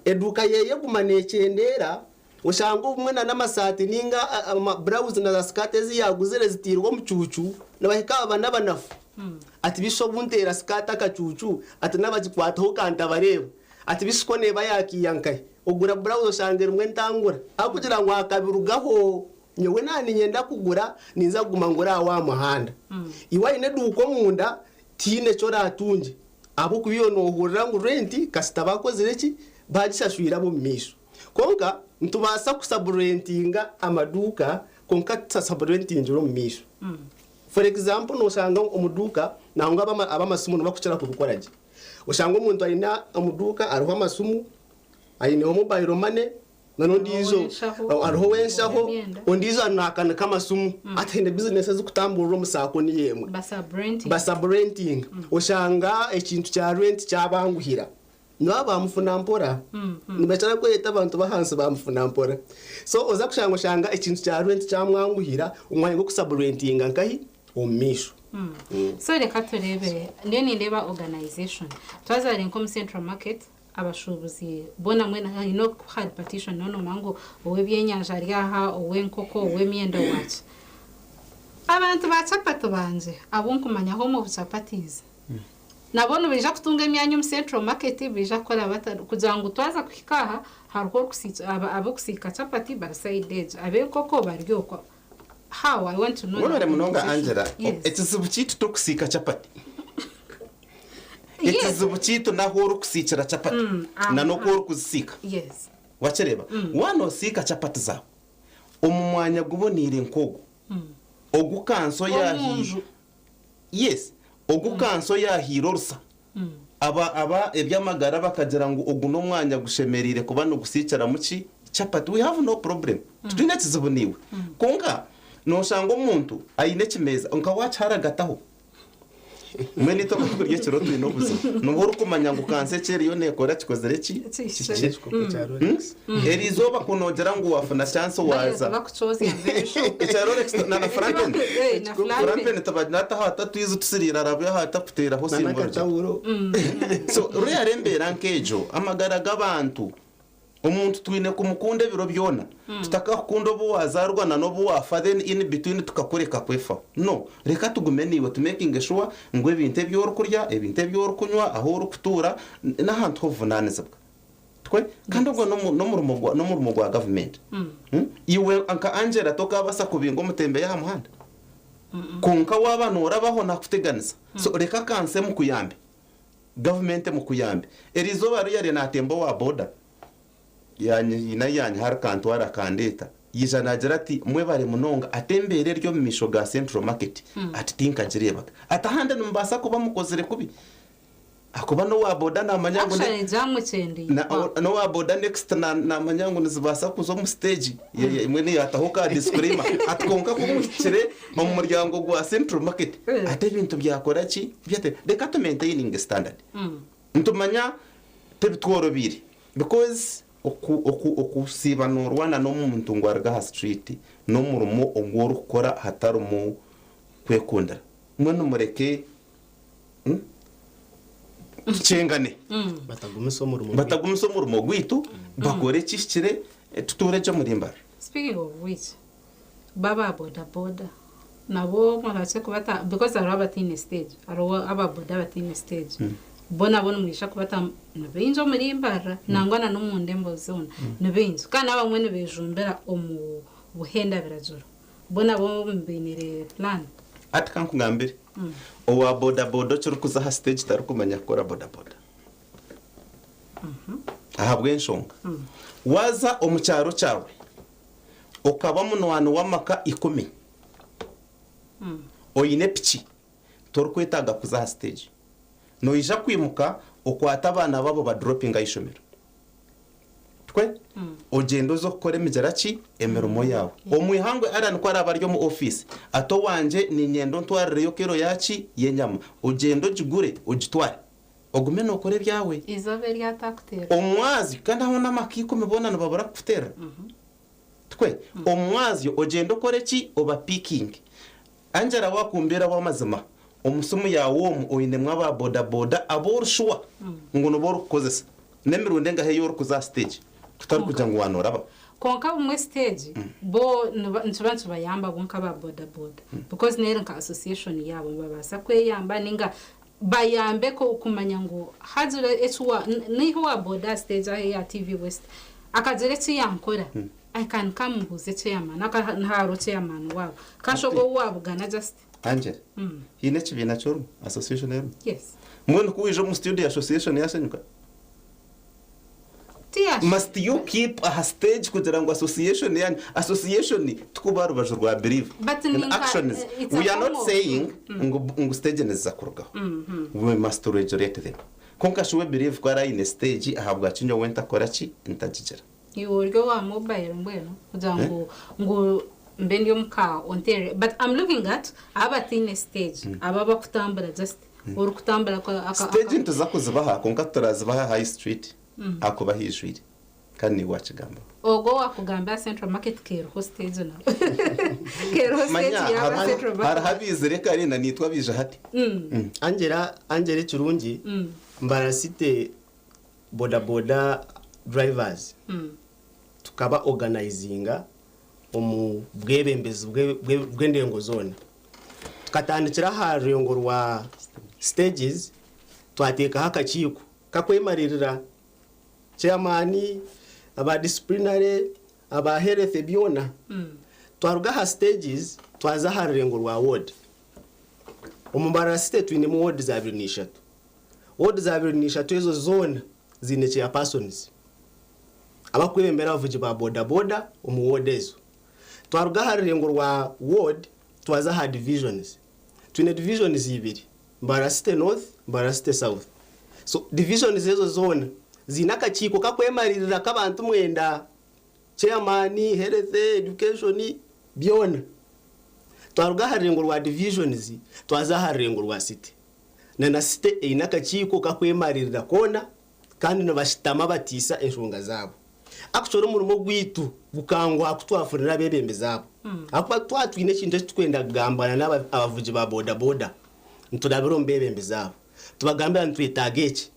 Eduuka yeeye eguma neekyendeera, oshanga obumwe na n'amasaati nainga amaburawuzi na zaasikaati ezi yaaguzire zitairwe omu cuucu, nibahika baba n'abanafu. Ati bishi obu nteera sikaati akacuucu, ati n'abagikwataho ka ntabareeba. Ati bishi ko neeba yaakiiya nkahi? Ogura burawuzi oshanga erimu entangura. Ahabw'okugira ngu akabirugaho. Nyowe naaba niinyenda kugura, ninza kuguma ngure aha wa muhanda. Iwe aine eduuka omunda, tihaine eki oraatungye. Ahabw'okuba iwe noohurira ngu renti kasita baakozire ki? Baagishashwire ab'omu maisho. Kwonka nitubaasa kusaburentinga amaduuka kwonka tutasaburentingire omu maisho. For example, nooshanga omu duuka nangwa ab'amasimu nibakukira kubikora gye. Oshanga omuntu aine omu duuka hariho amasimu, aineho mobile money, n'ondiijo hariho ow'enshaho, ondiijo naakanika amasimu. Hati haine bizinesi ezirikutamburira omu saako niyo emwe. Basaburentinga. Oshanga ekintu kya renti kyabanguhira. Nibaba baamufuna mpora. Nibakira kweyeta abantu b'ahansi baamufuna mpora. So oza kushanga oshanga ekintu kya renti kyamwanguhira omu mwanya gw'okusaburentinga nkahi? Omu maisho. So reka tureebe, ndiyo nindeeba organisation. Twaza hare nk'omu Central Market, abashuubuzi boona mbwenu haine oku hari partition noona omanya ngu ow'ebyenyanja ari aha, ow'enkoko, ow'emyenda owaaki. Abantu ba chapati bangye abu nkumanya home of chapatis, nabo nibaija kutunga emyanya omu Central Market baija kukora bata kugira ngu twaza kuhika aha hariho orikusiika ab'okusiika chapati bari side egi, ab'enkoko bari okwo. How? I want to know the Webare munonga organization. Angela. Yes. Ekizibu kyaitu tokusiika chapati. Yes. Ekizibu kyaitu n'ahu orikusiikira chapati na n'oku orikuzisiika. Yes. Wakireeba? Waaba noosiika chapati zaawe omu mwanya guboneire nk'ogu, ogu kanso Omu yaahaire nju. Yes, ogu kanso yaahaire orusa. Aba aba eby'amagara bakagira ngu ogu n'omwanya gushemereire kuba nigusiikiramu ki? Chapati. We have no problem. Titwine kizibu naiwe. Kwonka nooshanga omuntu aine ekimeeza nka waakiharagataho. Mbwenu itwe abarikukurya ekiro twine obuzibu. Noba orikumanya ngu kanso eki eriyo neekora kikozire ki? Kihikire. Ekikopo kya Rolex. Eriizooba ku noogira ngu waafuna chance waaza. Bakukyozya very sure. Ekya Rolex na na Franken. Eh, na Franken. Franken tibagirata aha tatuizi tusiriire arabe aha takuteeraho Na simbura. n'akatawuro. So rero embeera nk'egyo amagara g'abantu omuntu twine kumukunda ebiro byona tutakakukunda obu wazaarwa na n'obu waafa then in between tukakureka kwefaho no reka tugume naiwe tumakinge sure ngu ebintu ebi orikurya ebintu ebi orikunywa ahu orikutuura n'ahantu h'obuvunaanizibwa Twe kandi ogwo n'omu- n'omurimo gwa- n'omurimo gwa gavumenti. Iwe nka Angela tokabaasa kubinga omutembeya aha muhanda. Kwonka waaba noorabaho naakuteganisa. So reka kanso emukuyambe. Gavumenti emukuyambe. Eriizooba riya yari naatemba owa boda, yaanyiha yaanyiha akantwara akandeeta. Yaija naagira ati, Mwebare munonga, ati embeera eri omu maisho ga Central Market, ati tinkagireebaga. Ati ahandi nimubaasa kuba mukozire kubi. Ahakuba n'owa boda naamanya ngu Actually gyamukyendeire. Na- n'owa boda next na- naamanya ngu nizibaasa kuza omu stage Ye- ye- mbwenu yaataho ka disclaimer ati kwonka ku muhikire omu muryango gwa Central Market ati ebintu byakora ki byate reka tu maintaining standard nitumanya tibitworobiire because oku- oku- okusiiba noorwana n'omuntu ngu aruge aha street n'omurimo ogu orikukora hatarimu kwekundira mbwenu mureke Tukyengane. Batagumisa omurimo gwaitu. Batagumisa omurimo gwaitu, bakore ekihikire, tutuure gye omuri Mbarara. Speaking of which, bo aba boda boda nabo murabase kubata because hariho abataine stage, hariho aba boda abataine stage, bo nabo nimwija kubata ni baingi omuri Mbarara nangwa na n'omu ndembo zoona ni baingi kandi abamwe nibejumbira omu buhenda biragiro. Bo nabo mubainire plan. Hati kankugambire, owa bodaboda okirikuza aha stage tarikumanya kukora bodaboda. Ahabw'enshonga, waaza omu kyaro kyawe okaba munywani w'amaka ikumi, oine piki, torikwetaaga kuza aha stage. Noija kwimuka okwate abaana baabo obaduropinge aha ishomero. Twe ogyende oze kukora emigira ki? Emirimo yaawe. Omu ihangwe Allan ku araabe ari omu ofiisi ati owangye niinyenda ontwarireyo kiro ya ki? Y'enyama. Ogyende ogigure ogitware. Ogume nookora ebyawe. Eizooba eri ataakuteerera. Omwazyo, kandi aho n'amaka ikumi boona nibabura kukuteerera. Twe omwazyo ogyende okore ki? Obapiikinge. Angela wakumbeera ow'amazima, omu simu yaawe omu oinemu aba bodaboda abu ori shuwa ngu nibo orikukozesa. N'emirundi engahi ei orikuza aha siteegi kutari kugira ngu waanooraba? Kwonka bumwe siteegi bo nikiba nikibayamba bo nk'aba bodaboda because n'eri nka association yaabo nibabaasa kweyamba ninga bayambe kumanya ngu hagira eki wa naiha owa boda aha siteegi aha eya TV West akagira eki yankora I can come mbuuze chairman aka hariho chairman waabo kashoga ou waabugana just. Angela, haine ekibiina ki orimu? Association ei orimu? Yes. Mbwenu ku waija omu studio association yashenyuka? Tiyashenyuka. Must you keep aha stage kugira ngu association yanyu, association tikuba aha rubaju rwa believe But in ninka actions. it's a We are form not of saying ngu ngu stage niziza kurugaho. We must regulate them. Kwonka shi we believe ku ari aine stage ahabwaki nyowe ntakora ki? Ntagigira. Iwe ori owa mobile mbwenu kugira ngu ngu mbe ndi omuka onterere but I'm looking at abataine stage abo abakutambura just orikutambura aka aka Stage nituza kuzibaha kwonka titurazibaha high street ahakuba haijwire kandi naiwe wakigambaho. Ogwo owakugambira Central Market keriho stage nawe keriho stage Manya yaba hariho Central hariho Market. abaizire kare na naitwe abaija hati. Angela Angela ekirungi Mbarara City boda boda drivers tukaba organizinga omu bwebembezi bw'endengo zoona. Tukatandikira aha rurengo rwa stages twateekaho akakiiko kakwemaririra, chairman, aba disciplinary, aba health byona. Twaruga aha stages twaza aha rurengo rwa ward. Omu Mbarara City twinemu wards 23. Wards 23 ezo zoona ziine chairpersons abakwebembera abavugi ba boda boda omu ward ezo. Twaruga aha rurengo rwa ward twaza aha divisions. Twine divisions ibiri, Mbarara City North, Mbarara City South. So divisions ezo zoona ziine akakiiko kakwemaririra k'abantu mwenda, chairman, health, education, byona. Twaruga aha rurengo rwa divisions twaza aha rurengo rwa city. Na na city eine akakiiko kakwemaririra koona kandi nibashutama batiisa enshonga zaabo. Actually omurimo gwaitu gukanguha ku twafunire abeebembezi abo ahakuba twaba twine ekintu eki turikwenda kugambana n'abavugi ba bodaboda niturabira omu beebembezi abo tubagambira nitwetaaga eki.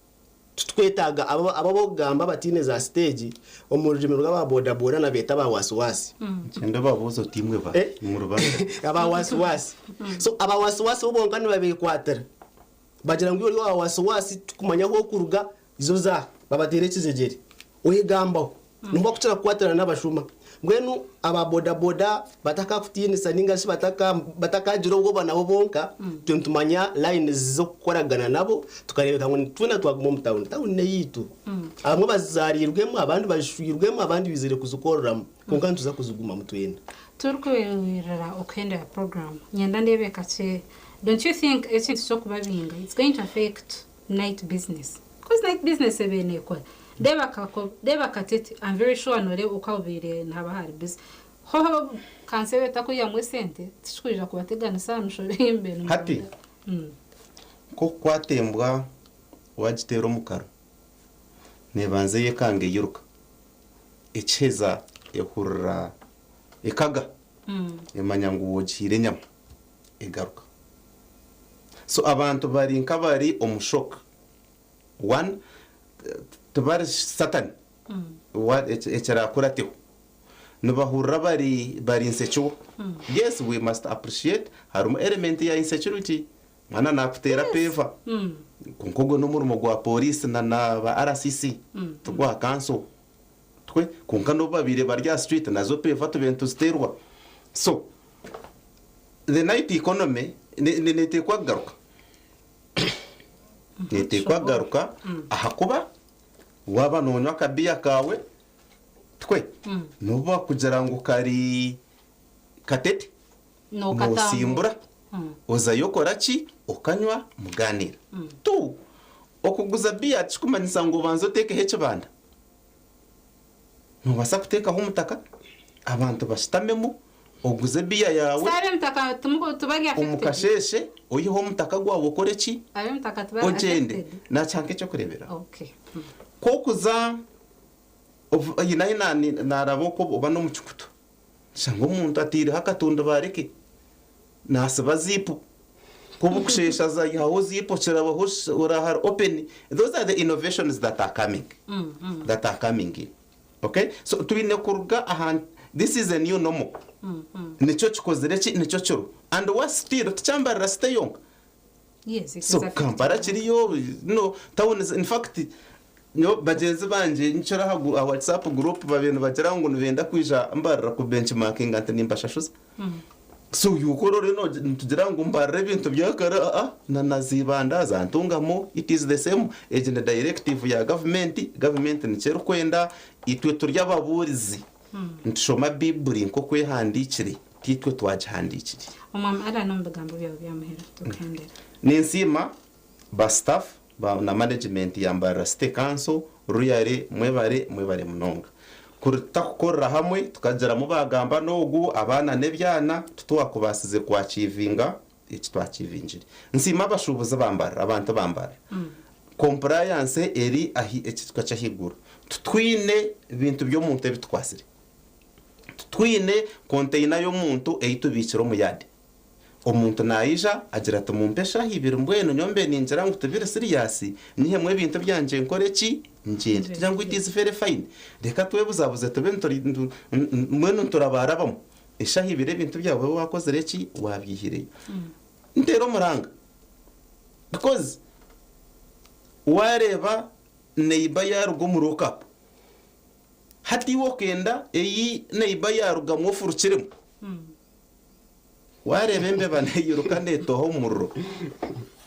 Titurikwetaaga abo abu orikugamba abataine za siteegi omu rurimi rw'aba bodaboda nabeeta aba wasiwasi. Gyenda obabuuze oti imwe ba muri bangahi? Aba wasiwasi. So aba wasiwasi bo bonka nibabeekwatira. Bagira ngu iwe ori owa wasiwasi titukumanya ahu orikuruga, izo za babateera ekijegyere. Oyegambaho. Niho barikukira kukwatirana n'abashuma. Mbwenu aba bodaboda batakakutiinisa ninga shi batakagira obwoba nabo bonka, itwe nitumanya lines z'okukoragana nabo tukareebeka ngu twena twaguma omu tawuni. Tawuni n'eyaitu. Abamwe bazizaariirwemu, abandi bazishwirwemu, abandi baizire kuzikoreramu. Kwonka nituza kuzigumamu twena. Turikwirira okuhendera program, nyenda ndeebe kakye, don't you think ekintu ky'okubabinga it's going to affect night business coz night business ebaire nekora reeba kako reeba katete I'm very sure noreeba oku habaire nihaba hari busy hoho kanso eba etakwihamu esente tikikwija kubateganisa aha mishoro ei mubaire Hati nimurondera. nk'okukwata embwa wagiteera omu karo neebanza eyekanga eyiruka ekiheza ehurira ekaga emanya ngu wogihaire enyama egaruka. So abantu bari nk'abari omu shock. One, tibari certain what ekirakurateho. Nibahurira bari bari insecure. Yes, we must appreciate harimu element ya insecurity. Mwana nakuteera peva. Kwonka ogwo n'omurimo gwa police na na ba RCC, tigwa council. Twe kwonka n'obu babaire bari aha street nazo peva tubaire nituziteerwa. So the night economy neteekwa kugaruka. Neteekwa kugaruka ahakuba waaba noonywa akabiya kaawe twe n'obu bakugira ngu kari katete Nookatambura. noosimbura ozayo okora ki? Okanywa mugaaniira. Two. Okuguza biya tikikumanyisa ngu obanze oteekeho ekibanda. Noobaasa kuteekaho omutaka, abantu bashutamemu, oguze biya yaawe, So ab'emitaka timuku tibari omu affected? kasheeshe oiheho omutaka gwawe okore ki? Ab'emitaka tibari Ogyende. affected? Naakiha nk'eky'okureeberaho. Okay. Ku okuza, haine ahu naaraba okwo oba n'omu kikutu, nshanga omuntu ataireho akatundubaare ke, Nasiba zipu ku obukusheesha ayihaho zipu okirabaho ori ahari open those are the innovations that are coming that are coming in okay so twine kuruga aha this is a new normal nikyo kikozire ki nikyo kiriho and worse still tikyambarira city yonka Yes, it so is affecting Kampala kiriyo no towns in fact nyowe bagyenzi bangye nkiri aha aha WhatsApp group babaire nibagira ngu nibenda kwija mbarira ku benchmarkinga nti nimbashashuza So yuko rero nitugira ngu mbarira ebintu byakare aa na na zibanda za ntungamo it is the same egi ni directive ya gavumenti gavumenti nikyo erikwenda itwe turi ababuurizi nitushoma biburi nk'oku ehandiikire tiitwe twagihandiikire. Omwami Allan omu bigambo byawe byamuheru tukuhendera. Ninsiima ba staff ba na management ya Mbarara City Council really mwebare mwebare munonga. Kuri tutakukorera hamwe tukagiramu baagamba n'ogu abaana n'ebyana titwakubaasize ku achievinga eki twachivingire. Nsiima abashuubuzi ba Mbarara, abantu ba Mbarara. Compliance eri ahi ekitwa ky'ahaiguru. Titwine bintu by'omuntu ebi tukwatsire. Titwine container y'omuntu ei tubiikire omu yard. Omuntu naija agira ati mumpe eshaaha ibiri mbwenu nyowe mbe ningira ngu tibiri serious nyihemu ebintu byangye nkore ki? Ngyende. Tugira ngu it is very fine reka twebuzabuze tube mbwenu niturabaarabamu eshaaha ibiri ebintu byawe waaba wakozire ki? Wabyihireyo. Nteera omuranga because wareeba neighbour yaaruga omu lock up hati iwe okenda ei neighbour yaarugamu ofurukiremu. Waareeba embeba neeyiruka neetooha omu muriro,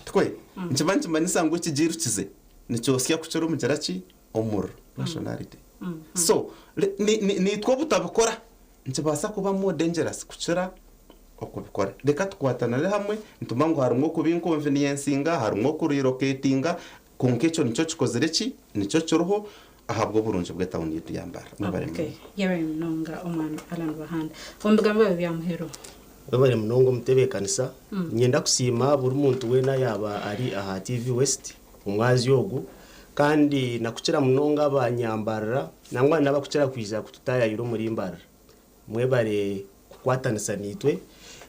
tikwe? Nikiba nikimanyisa ngu ekigiirukize nikyosya kukira omugira ki? Omuriro. Nationality. So, naitwe obutabikora nikibaasa kuba more dangerous kukira okubikora. Reka tukwatanire hamwe, nitumanya ngu harimu okuba inconveniencinga, harimu okurelocatinga, kwonka ekyo nikyo kikozire ki? Nikyo kiriho. Ahabw'oburungi bw'etawuni yaitu ya Mbarara. Mwebare Okay, munonga. yebare munonga omwami Allan Bahanda. Omu bigambo byawe bya muheru. Webare munonga omutebeekanisa. Niinyenda kusiima buri muntu weena ayaaba ari aha TV West omwazyo ogu kandi nakukira munonga abanyambarara nangwa n'abakukira kwija kututaayayira omuri Mbarara. Mwebare kukwatanisa naitwe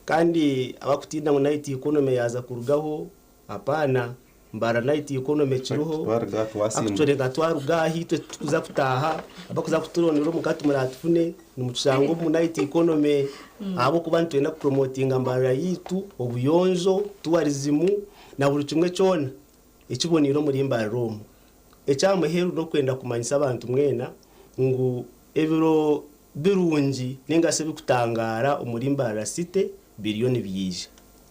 kandi abakutiina ngu night economy yaaza kurugaho Apaana, Mbarara night economy ekiriho, Twaruga aha twasimbura. actually nka twaruga aha itwe tukuza kutaaha, abakuza kuturondera omuka timuratufune, nimutushanga omu night economy ahabw'okuba nitwenda kupromotinga Mbarara yaitu, obuyonjo, tourism na buri kimwe kyona ekiboneire omuri Mbarara omu. Ekya muheru n'okwenda kumanyisa abantu mwena ngu ebiro birungi ninga shi ebikutangaara omuri Mbarara city biriyo nibyija.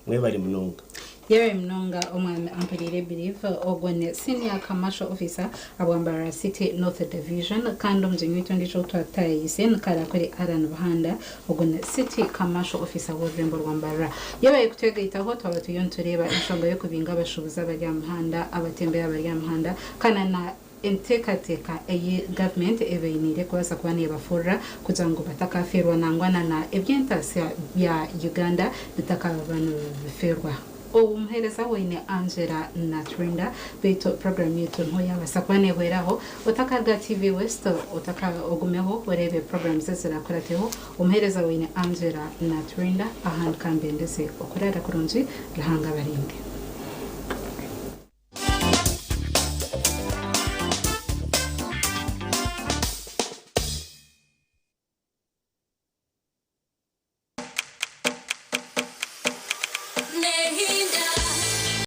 Mwebare munonga. Yebare munonga omwami Ampuriire Believe, ogwo ni Senior Commercial Officer abwa Mbarara City North Division kandi omugyenyi waitu ondiijo ou twataayiise ni Karakuri Allan Buhanda, ogwo ni City Commercial Officer w'orurembo rwa Mbarara. Yebare kutwegaitaho twaba turiyo nitureeba enshonga y'okubinga abashuubuzi abari aha muhanda, abatembeyi abari aha muhanda kandi na Enteekateeka ei gavumenti ebainiire kubaasa kuba neebafurira kugira ngu batakaafeerwa nangwa na na eby'entaasya bya Uganda bitakaba nibifeerwa. Omuheereza waine Angela Naturinda beitu puroguraamu yaitu niho yaabaasa kuba neehwera aho. Otakaruga TV West otaka ogumeho oreebe puroguraamu eziraakurateho. Omuheereza waine Angela Naturinda aha nikambendeze okuraara kurungi Ruhanga abarinde.